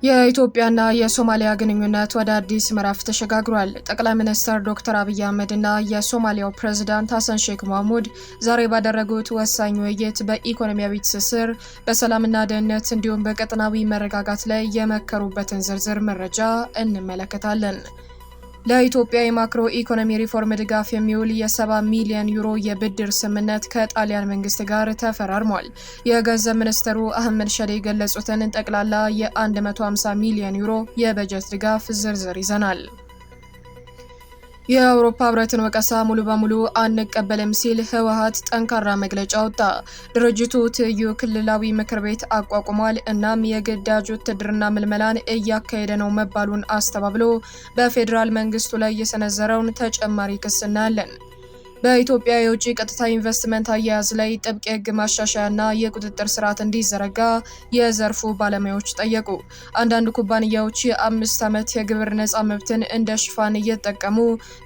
የኢትዮጵያና የሶማሊያ ግንኙነት ወደ አዲስ ምዕራፍ ተሸጋግሯል። ጠቅላይ ሚኒስትር ዶክተር አብይ አህመድና የሶማሊያው ፕሬዝዳንት ሐሰን ሼክ መሐሙድ ዛሬ ባደረጉት ወሳኝ ውይይት በኢኮኖሚያዊ ትስስር፣ በሰላምና ደህንነት እንዲሁም በቀጠናዊ መረጋጋት ላይ የመከሩበትን ዝርዝር መረጃ እንመለከታለን። ለኢትዮጵያ የማክሮ ኢኮኖሚ ሪፎርም ድጋፍ የሚውል የ70 ሚሊዮን ዩሮ የብድር ስምምነት ከጣሊያን መንግስት ጋር ተፈራርሟል። የገንዘብ ሚኒስትሩ አህመድ ሸዴ የገለጹትን ጠቅላላ የ150 ሚሊዮን ዩሮ የበጀት ድጋፍ ዝርዝር ይዘናል። የአውሮፓ ህብረትን ወቀሳ ሙሉ በሙሉ አንቀበልም ሲል ህወሓት ጠንካራ መግለጫ አወጣ። ድርጅቱ ትይዩ ክልላዊ ምክር ቤት አቋቁሟል፣ እናም የግዳጅ ውትድርና ምልመላን እያካሄደ ነው መባሉን አስተባብሎ በፌዴራል መንግስቱ ላይ የሰነዘረውን ተጨማሪ ክስ እናያለን። በኢትዮጵያ የውጭ ቀጥታ ኢንቨስትመንት አያያዝ ላይ ጥብቅ የህግ ማሻሻያና የቁጥጥር ስርዓት እንዲዘረጋ የዘርፉ ባለሙያዎች ጠየቁ። አንዳንድ ኩባንያዎች የ5 ዓመት የግብር ነፃ መብትን እንደ ሽፋን እየተጠቀሙ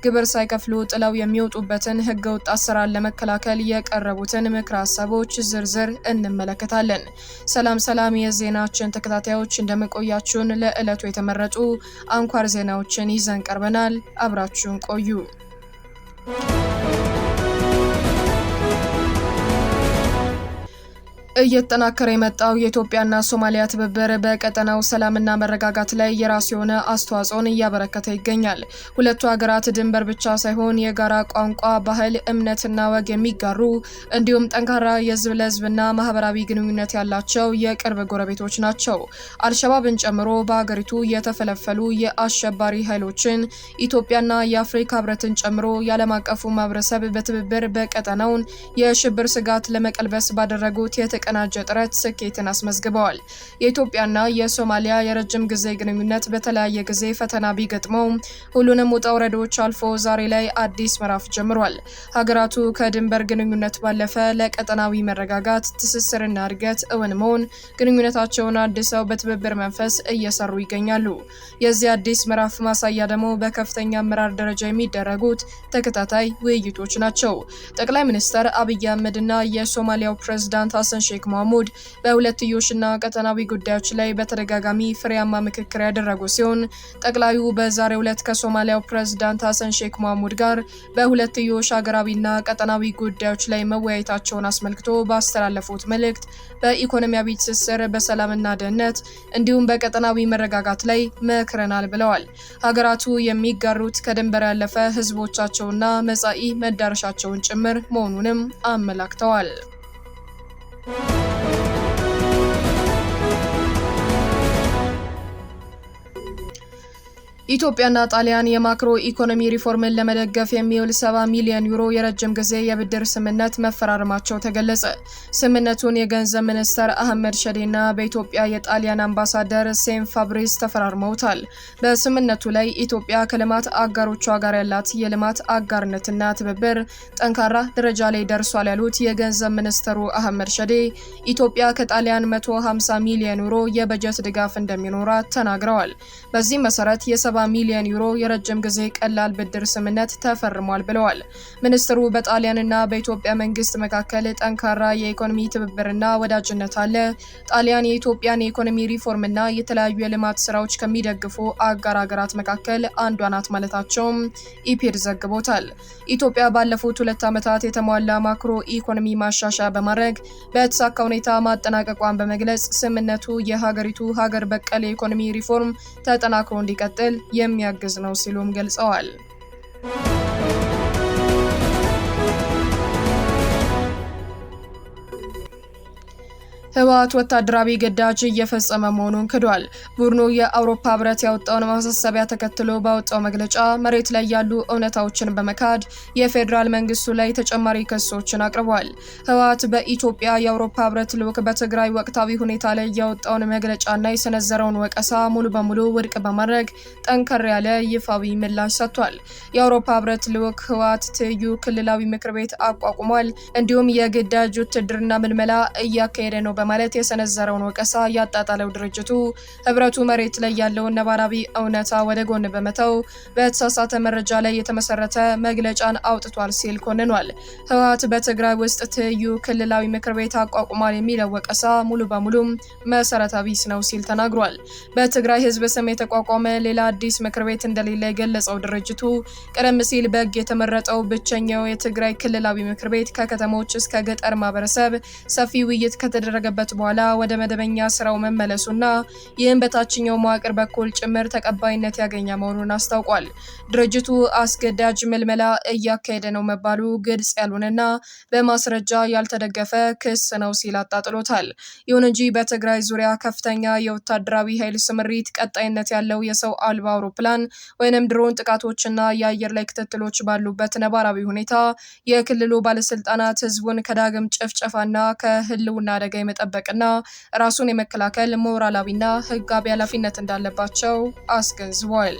ግብር ሳይከፍሉ ጥለው የሚወጡበትን ህገወጥ አሰራር ለመከላከል የቀረቡትን ምክረ ሀሳቦች ዝርዝር እንመለከታለን። ሰላም ሰላም፣ የዜናችን ተከታታዮች እንደምንቆያችሁን ለዕለቱ የተመረጡ አንኳር ዜናዎችን ይዘን ቀርበናል። አብራችሁን ቆዩ። እየተጠናከረ የመጣው የኢትዮጵያና ሶማሊያ ትብብር በቀጠናው ሰላምና መረጋጋት ላይ የራሱ የሆነ አስተዋጽኦን እያበረከተ ይገኛል። ሁለቱ ሀገራት ድንበር ብቻ ሳይሆን የጋራ ቋንቋ፣ ባህል፣ እምነትና ወግ የሚጋሩ እንዲሁም ጠንካራ የህዝብ ለህዝብና ማህበራዊ ግንኙነት ያላቸው የቅርብ ጎረቤቶች ናቸው። አልሸባብን ጨምሮ በሀገሪቱ የተፈለፈሉ የአሸባሪ ኃይሎችን ኢትዮጵያና የአፍሪካ ህብረትን ጨምሮ የዓለም አቀፉ ማህበረሰብ በትብብር በቀጠናውን የሽብር ስጋት ለመቀልበስ ባደረጉት የተቀናጀ ጥረት ስኬትን አስመዝግበዋል። የኢትዮጵያና የሶማሊያ የረጅም ጊዜ ግንኙነት በተለያየ ጊዜ ፈተና ቢገጥመውም ሁሉንም ውጣ ውረዶች አልፎ ዛሬ ላይ አዲስ ምዕራፍ ጀምሯል። ሀገራቱ ከድንበር ግንኙነት ባለፈ ለቀጠናዊ መረጋጋት፣ ትስስርና እድገት እውን መሆን ግንኙነታቸውን አድሰው በትብብር መንፈስ እየሰሩ ይገኛሉ። የዚህ አዲስ ምዕራፍ ማሳያ ደግሞ በከፍተኛ አመራር ደረጃ የሚደረጉት ተከታታይ ውይይቶች ናቸው። ጠቅላይ ሚኒስትር አብይ አህመድና የሶማሊያው ፕሬዝዳንት ሐሰን ሼክ መሐሙድ በሁለትዮሽና ቀጠናዊ ጉዳዮች ላይ በተደጋጋሚ ፍሬያማ ምክክር ያደረጉ ሲሆን ጠቅላዩ በዛሬው ዕለት ከሶማሊያው ፕሬዝዳንት ሐሰን ሼክ መሐሙድ ጋር በሁለትዮሽ ሀገራዊና ቀጠናዊ ጉዳዮች ላይ መወያየታቸውን አስመልክቶ ባስተላለፉት መልእክት በኢኮኖሚያዊ ትስስር፣ በሰላምና ደህንነት እንዲሁም በቀጠናዊ መረጋጋት ላይ መክረናል ብለዋል። ሀገራቱ የሚጋሩት ከድንበር ያለፈ ህዝቦቻቸውና መጻኢ መዳረሻቸውን ጭምር መሆኑንም አመላክተዋል። ኢትዮጵያና ጣሊያን የማክሮ ኢኮኖሚ ሪፎርምን ለመደገፍ የሚውል 70 ሚሊዮን ዩሮ የረጅም ጊዜ የብድር ስምምነት መፈራረማቸው ተገለጸ። ስምምነቱን የገንዘብ ሚኒስትር አህመድ ሸዴና በኢትዮጵያ የጣሊያን አምባሳደር ሴም ፋብሪስ ተፈራርመውታል። በስምምነቱ ላይ ኢትዮጵያ ከልማት አጋሮቿ ጋር ያላት የልማት አጋርነትና ትብብር ጠንካራ ደረጃ ላይ ደርሷል ያሉት የገንዘብ ሚኒስትሩ አህመድ ሸዴ ኢትዮጵያ ከጣሊያን 150 ሚሊዮን ዩሮ የበጀት ድጋፍ እንደሚኖራት ተናግረዋል። በዚህ መሰረት የ70 ሚሊዮን ዩሮ የረጅም ጊዜ ቀላል ብድር ስምምነት ተፈርሟል ብለዋል። ሚኒስትሩ በጣሊያንና በኢትዮጵያ መንግስት መካከል ጠንካራ የኢኮኖሚ ትብብርና ወዳጅነት አለ። ጣሊያን የኢትዮጵያን የኢኮኖሚ ሪፎርምና የተለያዩ የልማት ስራዎች ከሚደግፉ አጋር ሀገራት መካከል አንዷ ናት ማለታቸውም ኢፒድ ዘግቦታል። ኢትዮጵያ ባለፉት 2 ዓመታት የተሟላ ማክሮ ኢኮኖሚ ማሻሻያ በማድረግ በተሳካ ሁኔታ ማጠናቀቋን በመግለጽ ስምምነቱ የሀገሪቱ ሀገር በቀል የኢኮኖሚ ሪፎርም ተጠናክሮ እንዲቀጥል የሚያግዝ ነው ሲሉም ገልጸዋል። ህወሓት ወታደራዊ ግዳጅ እየፈጸመ መሆኑን ክዷል። ቡድኑ የአውሮፓ ህብረት ያወጣውን ማሳሰቢያ ተከትሎ ባወጣው መግለጫ መሬት ላይ ያሉ እውነታዎችን በመካድ የፌዴራል መንግስቱ ላይ ተጨማሪ ክሶችን አቅርቧል። ህወሓት በኢትዮጵያ የአውሮፓ ህብረት ልዑክ በትግራይ ወቅታዊ ሁኔታ ላይ ያወጣውን መግለጫና የሰነዘረውን ወቀሳ ሙሉ በሙሉ ውድቅ በማድረግ ጠንከር ያለ ይፋዊ ምላሽ ሰጥቷል። የአውሮፓ ህብረት ልዑክ ህወሓት ትይዩ ክልላዊ ምክር ቤት አቋቁሟል፣ እንዲሁም የግዳጅ ውትድርና ምልመላ እያካሄደ ነው በማለት የሰነዘረውን ወቀሳ ያጣጣለው ድርጅቱ ህብረቱ መሬት ላይ ያለውን ነባራዊ እውነታ ወደ ጎን በመተው በተሳሳተ መረጃ ላይ የተመሰረተ መግለጫን አውጥቷል ሲል ኮንኗል። ህወሓት በትግራይ ውስጥ ትይዩ ክልላዊ ምክር ቤት አቋቁሟል የሚለው ወቀሳ ሙሉ በሙሉ መሰረተ ቢስ ነው ሲል ተናግሯል። በትግራይ ህዝብ ስም የተቋቋመ ሌላ አዲስ ምክር ቤት እንደሌለ የገለጸው ድርጅቱ ቀደም ሲል በህግ የተመረጠው ብቸኛው የትግራይ ክልላዊ ምክር ቤት ከከተሞች እስከ ገጠር ማህበረሰብ ሰፊ ውይይት ከተደረገበት በኋላ ወደ መደበኛ ስራው መመለሱና ይህም በታችኛው መዋቅር በኩል ጭምር ተቀባይነት ያገኘ መሆኑን አስታውቋል። ድርጅቱ አስገዳጅ ምልመላ እያካሄደ ነው መባሉ ግልጽ ያልሆነና በማስረጃ ያልተደገፈ ክስ ነው ሲል አጣጥሎታል። ይሁን እንጂ በትግራይ ዙሪያ ከፍተኛ የወታደራዊ ኃይል ስምሪት፣ ቀጣይነት ያለው የሰው አልባ አውሮፕላን ወይንም ድሮን ጥቃቶችና የአየር ላይ ክትትሎች ባሉበት ነባራዊ ሁኔታ የክልሉ ባለስልጣናት ህዝቡን ከዳግም ጭፍጨፋና ከህልውና አደጋ የመጠበቅና ራሱን የመከላከል ሞራላዊና ህጋዊ ኃላፊነት እንዳለባቸው አስገንዝቧል።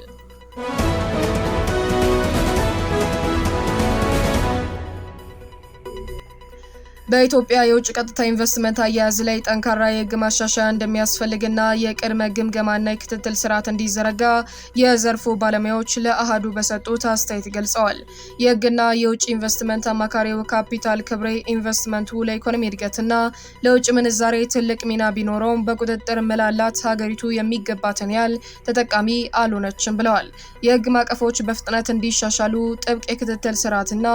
በኢትዮጵያ የውጭ ቀጥታ ኢንቨስትመንት አያያዝ ላይ ጠንካራ የህግ ማሻሻያ እንደሚያስፈልግና የቅድመ ግምገማና የክትትል ስርዓት እንዲዘረጋ የዘርፉ ባለሙያዎች ለአሃዱ በሰጡት አስተያየት ገልጸዋል። የህግና የውጭ ኢንቨስትመንት አማካሪው ካፒታል ክብሬ ኢንቨስትመንቱ ለኢኮኖሚ እድገትና ለውጭ ምንዛሬ ትልቅ ሚና ቢኖረውም በቁጥጥር መላላት ሀገሪቱ የሚገባትን ያህል ተጠቃሚ አልሆነችም ብለዋል። የህግ ማዕቀፎች በፍጥነት እንዲሻሻሉ ጥብቅ የክትትል ስርዓትና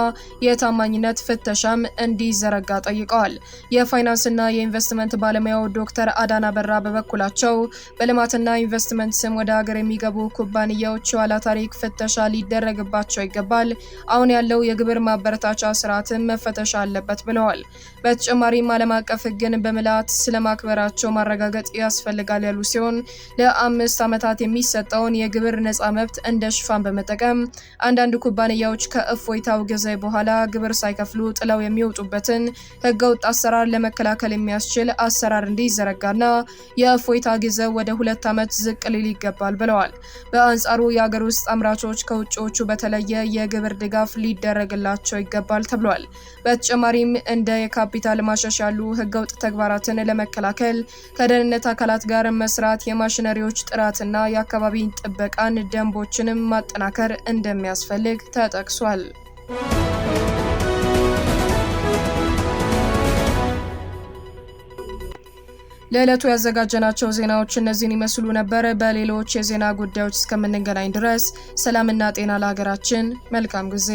የታማኝነት ፍተሻም እንዲዘረጋ ጠይቀዋል። የፋይናንስና የኢንቨስትመንት ባለሙያው ዶክተር አዳና በራ በበኩላቸው በልማትና ኢንቨስትመንት ስም ወደ ሀገር የሚገቡ ኩባንያዎች የኋላ ታሪክ ፍተሻ ሊደረግባቸው ይገባል። አሁን ያለው የግብር ማበረታቻ ስርዓትን መፈተሻ አለበት ብለዋል። በተጨማሪም ዓለም አቀፍ ህግን በምልአት ስለማክበራቸው ማረጋገጥ ያስፈልጋል ያሉ ሲሆን ለ5 ዓመታት የሚሰጠውን የግብር ነፃ መብት እንደ ሽፋን በመጠቀም አንዳንድ ኩባንያዎች ከእፎይታው ጊዜ በኋላ ግብር ሳይከፍሉ ጥለው የሚወጡበትን ህገወጥ አሰራር ለመከላከል የሚያስችል አሰራር እንዲዘረጋና የእፎይታ ጊዜው ወደ 2 ዓመት ዝቅ ሊል ይገባል ብለዋል። በአንጻሩ የሀገር ውስጥ አምራቾች ከውጭዎቹ በተለየ የግብር ድጋፍ ሊደረግላቸው ይገባል ተብሏል። በተጨማሪም እንደ የካፒታል ማሸሽ ያሉ ህገወጥ ተግባራትን ለመከላከል ከደህንነት አካላት ጋር መስራት፣ የማሽነሪዎች ጥራትና የአካባቢ ጥበቃን ደንቦችንም ማጠናከር እንደሚያስፈልግ ተጠቅሷል። ለዕለቱ ያዘጋጀናቸው ዜናዎች እነዚህን ይመስሉ ነበር። በሌሎች የዜና ጉዳዮች እስከምንገናኝ ድረስ ሰላምና ጤና ለሀገራችን። መልካም ጊዜ።